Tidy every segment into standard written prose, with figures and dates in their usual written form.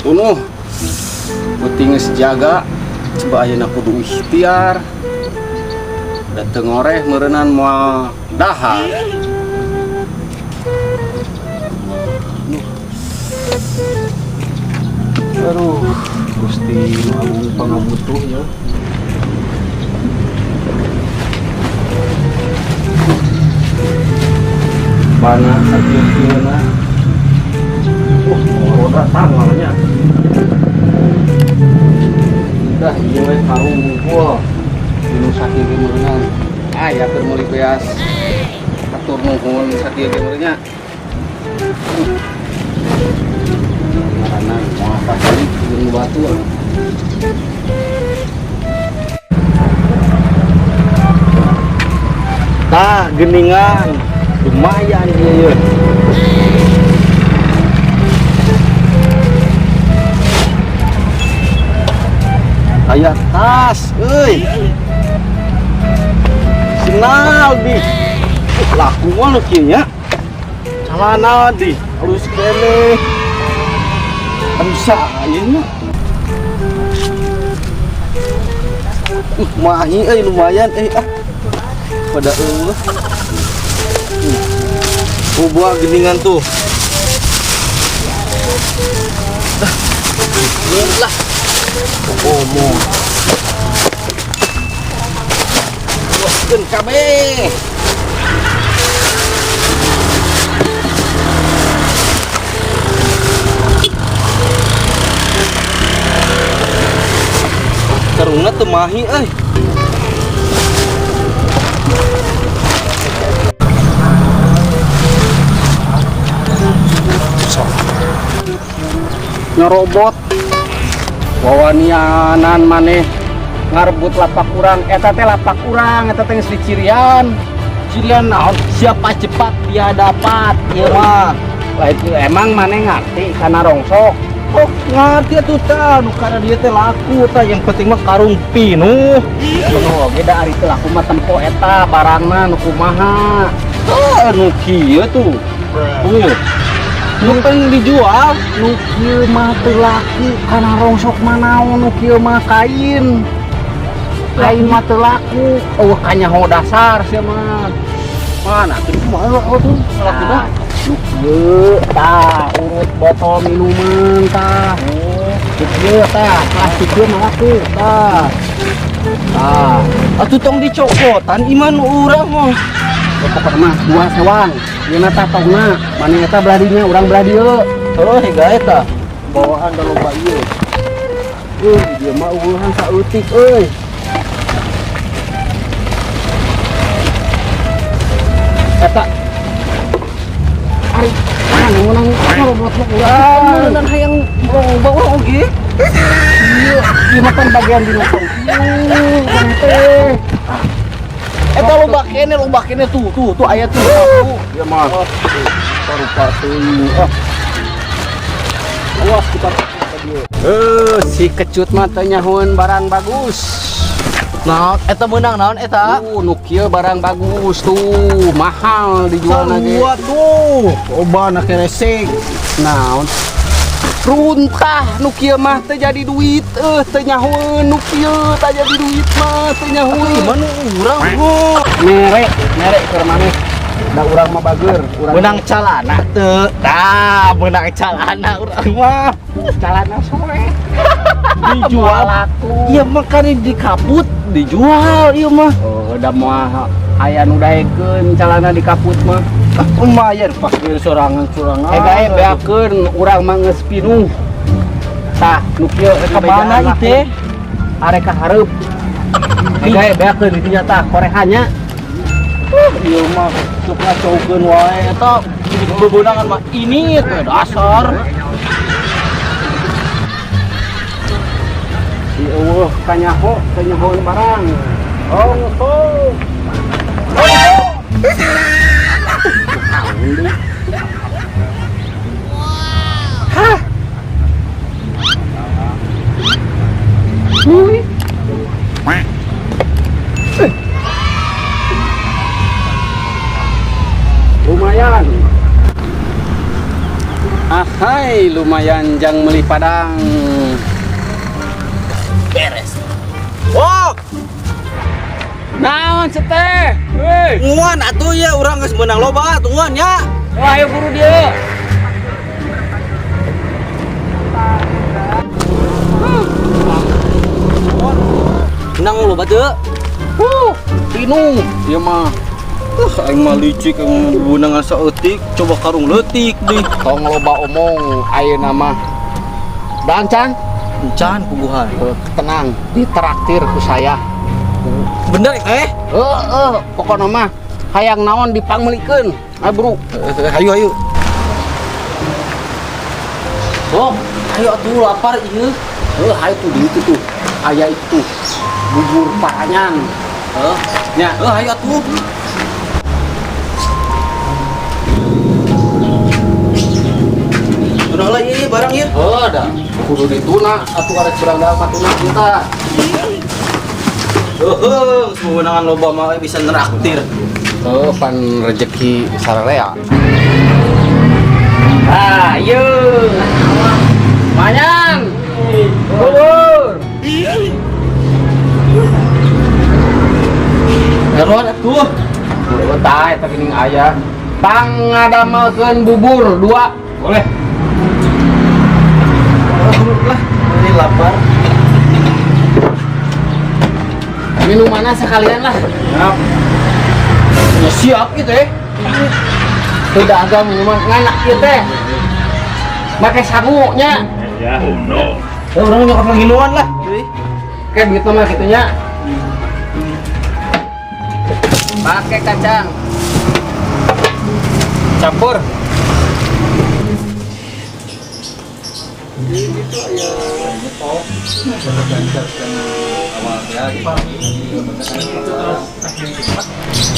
Tunuh. Penting geus jaga. Coba ayeuna kudu ikhtiar. Da teu ngoreh meureunnan moal dahar. Aduh, Gusti nu agung pangabutuh ya. Bana sakieu-kieuna. Roda tangannya. Dah ieu we karung ngumpul. Dinu sakieu ge meureunnan. Aya keur meuli beas. Atur nuhun sakieu ge meureun nya. Ngaranna moal pasti jeung batur. Tah, geningan. Lumayan ieu ye. Aya tas, euy. Senal di. Laku mah nu kieu nya. Calana di halus keneh. Bisa ieu nya. Mahi euy lumayan euy ah. Pada eueuh. Oh, buah geningan tuh. Ah, lah. Omong. Wah, kabeh. Karungna teu mahi euy. Ngerobot wawanianan maneh ngarebut lapak urang eta teh lapak urang eta teh geus dicirian. Cirian naon? Siapa cepat dia dapat ieu mah. Lah itu emang maneh ngarti kana rongsok? Oh, ngarti atuh tah, nu kana dieu teh laku tah, yang penting mah karung pinuh. Penuh oge da ari teu laku mah tempo eta barangna nu kumaha. Tah nu kieu tuh. Tuh. Nu pengen dijual, nu kieu mah teu laku kana rongsok mah naon, nu kieu mah kain. Kain mah teu laku, eueuh kanyaho dasar sia mah. Mana tuh kumaha tuh lakuna? Nu kieu tah urut botol minuman tah. Nu kieu tah plastik ieu mah laku tah. Tah, Atuh tong dicokotan iman urang mah. Pokokna mah dua sewang. Ieu na tah tongna, maneh eta belah dinya, urang belah dieu. Heuh, hega eta. Bawaan da loba ieu. Euy, dia mah eueuhan saeutik euy. Eta ari anu meunang ngarobot mah urang. Meunang hayang loba urang oge. Ieu, ieu mah kan bagian dina tong ieu, maneh teh. Eta loba keneh tuh, tuh, tuh aya tuh. Ieu mah. Rupa teuing. Ah. Awas kita dieu. Si kecut mah teu nyahoeun barang bagus. Naon eta meunang naon eta? Nu kieu barang bagus tuh, mahal dijualna ge. Sarua tuh. Loba na keresek. Naon? Runtah nu kieu mah teu jadi duit, teu nyahoeun nu kieu teu jadi duit mah teu nyahoeun. Ieu mah nu urang oh. Mere, mere keur maneh. Da urang mah bager, urang Meunang calana teu. Tah, meunang calana urang mah. Calana sore. Dijual. Laku. Iya mah kan dikaput, dijual ieu mah. Oh, da moal aya nu daekeun calana dikaput mah. Ah, lumayan pas bieu sorangan-sorangan. Gae beakeun urang mah geus pinuh. Tah, nu kieu Ka mana ieu teh? Arek ka hareup. Gae beakeun di dinya tah korehannya. Ieu mah sok ngacaukeun wae eta bebeunangan mah ini teh dasar. Si eueuh kanyaho, teu nyahoeun barang. Rongsok. Hah. Wih. Lumayan. Ahai, lumayan. Lumayan jang meuli padang. Beres. Oh, Naon seteh? Weh. tungguan atuh ya urang geus meunang loba, tungguan ya. Wah, ayo buru dia. Menang loba teu? Pinuh ieu mah. Aing mah licik, aing meunang saeutik, coba karung leutik deh. Tong loba omong ayeuna mah. Dang can, Encan puguhan. Tenang, ditraktir ku saya. Bener eh? Heeh, pokokna mah hayang naon dipangmeulikeun. Ayo buru. Ayo ayo. Oh, ayo atuh lapar ieu. Heuh, hayu tuh di itu tuh. Aya itu tuh. Bubur paranyan. Heuh, Nya, heuh ayo atuh. Udah lah ieu barang ieu. Heuh da. Kudu dituna atuh arek berangkat mah tuna kita. Heuh, geus meunangan loba mah bisa neraktir. Heuh, pan rezeki sararea. Ah, ieu. Manyan. Bubur. Eruan atuh. Bubur tah eta geuning aya. Pangadamelkeun bubur dua. Boleh. Lah, ini lapar. Minumannya sekalian lah. Siap. Ya, siap gitu eh. Sudah agak minuman nganak ieu teh. Make sangu nya. Ya, urang nyokap ngiluan lah. Kayak duit mah kitu nya. Pakai kacang. Campur.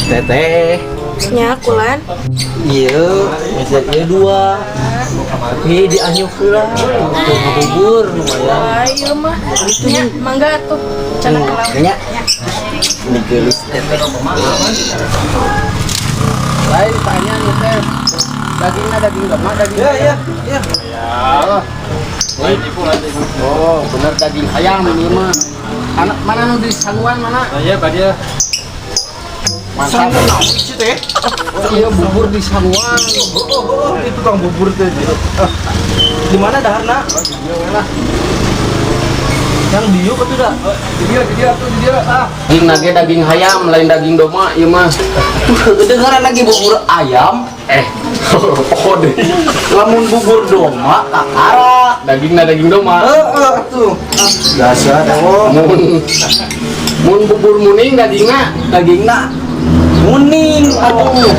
Teteh. Nya kulan. Iya, meja ieu dua. Tapi di anyuk heula. Untuk ngabubur lumayan. Wah, iya mah. Nya mangga tuh. Cenah kelam. Nya. Ini geulis teteh. Lain tanya nih teh. Dagingnya daging domba, daging Ya, ayam. ya, ya. Oh, bener daging ayam ini mah. Anak mana nu di sanguan mana? Iya, Pak dia. Mantap. Sangu naon sih teh? Oh, iya bubur di sanguan. Oh, itu tukang bubur teh. Ah, di mana daharna? Iya lah. Yang diuk atuh da. Di dia, di dia tuh, di dia. Ah. Daging nage daging ayam, lain daging domba ieu mah. Dengaran lagi bubur ayam. Eh, oh deh. Lamun bubur domba kakara. Dagingna daging domba. Heeh atuh. Dasar oh. Mun mun bubur muning dagingna Dagingna muning atuh.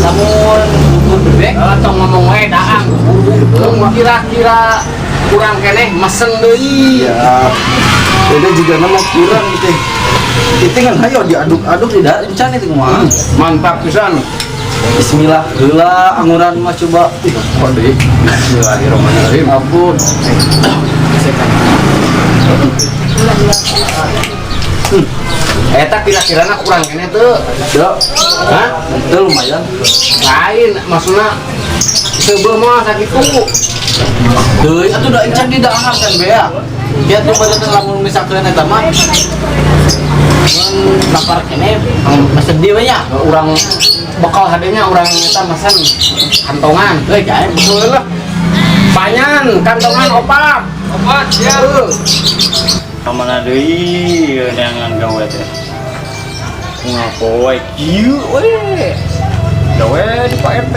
Lamun bubur bebek Eh, tong ngomong we daang bubur. Kira-kira kurang keneh mesen deui. Ya. Ini juga nama kurang gitu. Itu kan hayo diaduk-aduk di dalam encan itu mah. Mantap pisan. Bismillah heula anguran mah coba. Ih, Kode. Bismillahirrahmanirrahim. ampun. Eta kira-kirana kurang keneh teu. Ya, Hah? itu lumayan. Lain maksudna seubeuh mah sakitu. Deui atuh da encan di dahar kan bea. Ya tuh pada lamun misalkan eta mah mun lapar keneh mesen dieu we nya. Urang bekal hadenya urang eta mesen kantongan. Euy gae Betul lah. Panyan kantongan opat. Opat siap. Heuh. Kamana deui neangan gawe teh. Ngapoe kieu we. Gawe di Pak RT.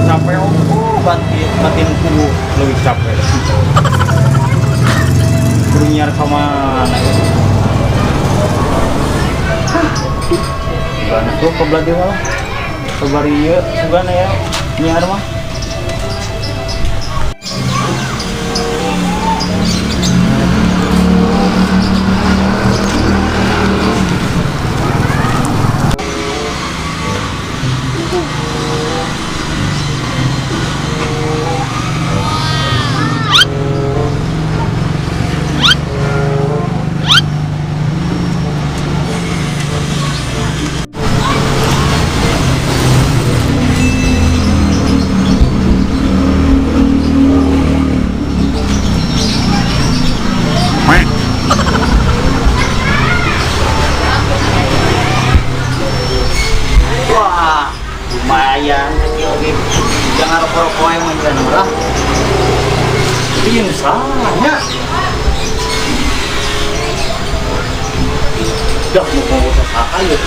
Capek oh batin batinku leuwih capek. Kudu nyiar ka mana ya? Gana tuh ke belah dewa lah. Ke bari ieu sugana ya nyiar mah. Ieu saha? Dah mau ngomong saha ya.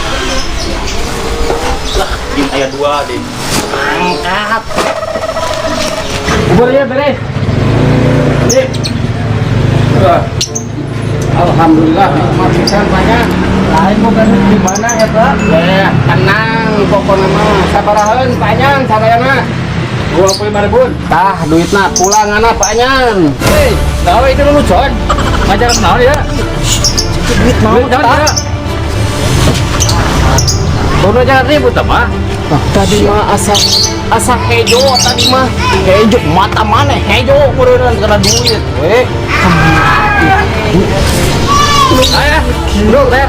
Lah, ini aya dua deh. Angkat. Bubur ya beres. Sip. Wah. Alhamdulillah nikmat pisan banyak. Lain bukan di mana ya, Pak? Ya, tenang pokoknya mah. Sabaraheun panjang sadayana. 25 ribu. Tah, duitna pulang anak panjang. Hei, naon itu lelucon? Ngajaran naon ya? Duit Duit naon ya? Bono jangan ribut mah. Tadi mah asa asa hejo, tadi mah hejo mata mana hejo meureun karena duit we. Ayo, bro, teh.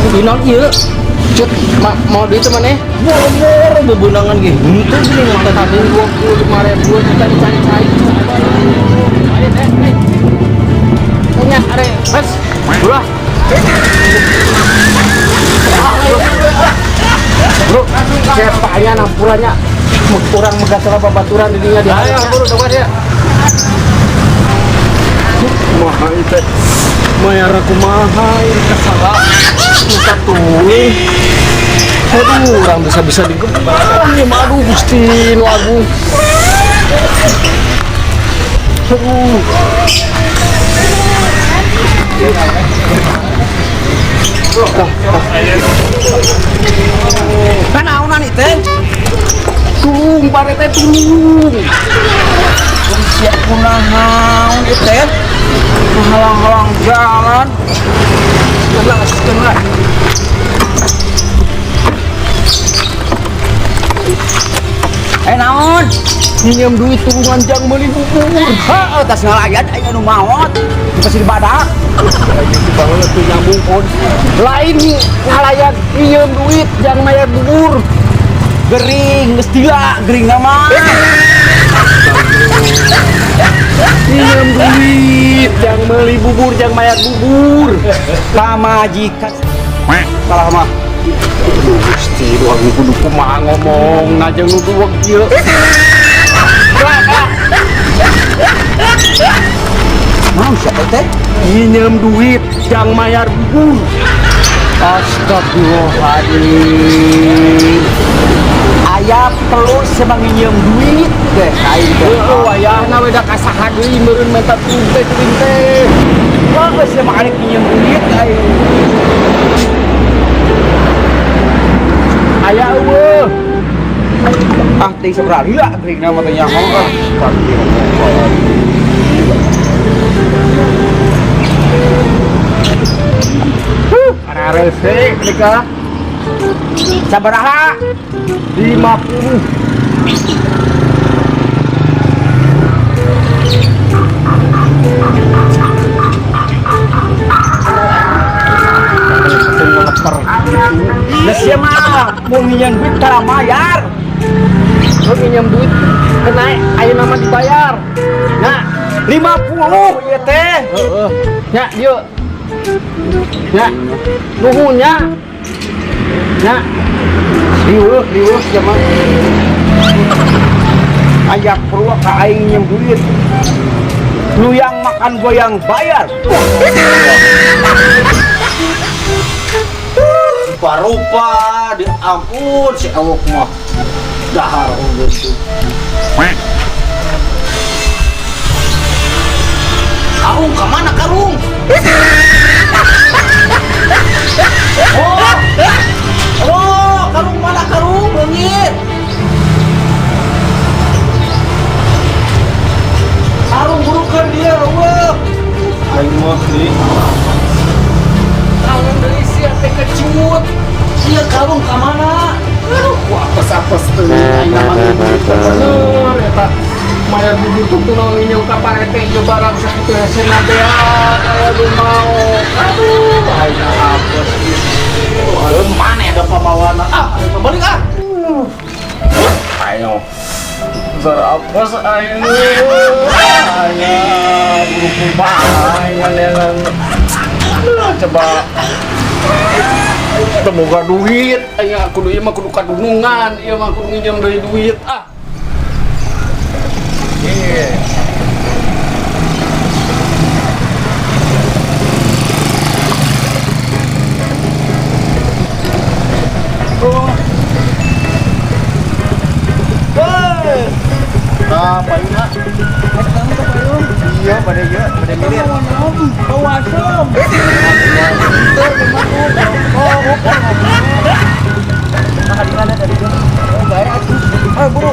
Di naon ieu? Cut, ma mau duit mana? Boro-boro bebenangan ge. Henteu geuning mata. Tadi 25 ribu kita dicari-cari. Ayo teh, eh. Punya are, Mas, ulah. Bro, cepanya nampurannya kurang megah salah babaturan dirinya di. Ayo, bro, coba ya. Kumaha ieu teh? Mayar kumaha ieu kasalah. Muka tuh. Aduh, orang bisa-bisa digebang ya mah, aduh Gusti nu agung. Aduh. Tah, tah. Kan naonan teh? Tulung, Pak RT, tulung. Sia kunaon ieu teh? Halang-halang jalan. Lah, lah. Eh, naon? Minjem duit tulungan jang meuli bubur. Heeh, tas ngalayan aing anu maot. Pasti dibadak. Gitu banget tuh nyambung kon. Lain nih ngalayan minjem duit jang mayar bubur. Gering geus tila, gering mah. Minjem duit jang meuli bubur, jang mayar bubur. Pamajikan salah mah. Aduh, Gusti, lu agung kudu kumaha ngomong na jeung nu duweg ieu. Mau siapa teh? Minjem duit jang mayar bubur. Astagfirullahaladzim. Aya perlu semang nginjem duit teh aing teh. Heueuh, wayahna we da kasaha deui meureun menta tulung teh kuring teh. Wah, geus sia mah arek nginjem duit aing. Aya eueuh. Ah, teh sabaraha lila gering mah teh nyaho ah. Arese nikah. Sabaraha? 50. Lah, sia mah mau nginjem duit tara mayar. Lu minjem duit kena ayeuna mah dibayar. Nah, 50 ieu teh. Heeh. Nya dieu. Nya. Nuhun nya. Nya. Dieuh, dieuh sia mah. Aya perlu ka aing nginjem duit. Lu yang makan gua yang bayar. Rupa-rupa diampun si awok mah. Dahar oge tuh. Karung kemana karung? Oh, oh, karung mana karung leungit? Karung burukan dia, eueuh. Aing mah nih. Karung deui sia teh kecut. Sia karung ka mana? Aduh, ku apes-apes teu aing mah duit bener eta. Mayar bubur tuh kunaon nginjem ka parete ieu barang sakitu hesena bea aya nu mau. Aduh, aing apes ieu. Aduh, mana ada pamawana? Ah, ayo balik ah. Ayo. Berapes ayo. Ayo, buru kumaha aing manehna. Coba Teu boga duit, aing kudu ieu mah kudu kadunungan, ieu mah kudu nginjem deui duit ah. Iya. Iya, pada iya, pada milir. Bau asem. Nah, di mana tadi? Oh, baik atuh. Ayo buru.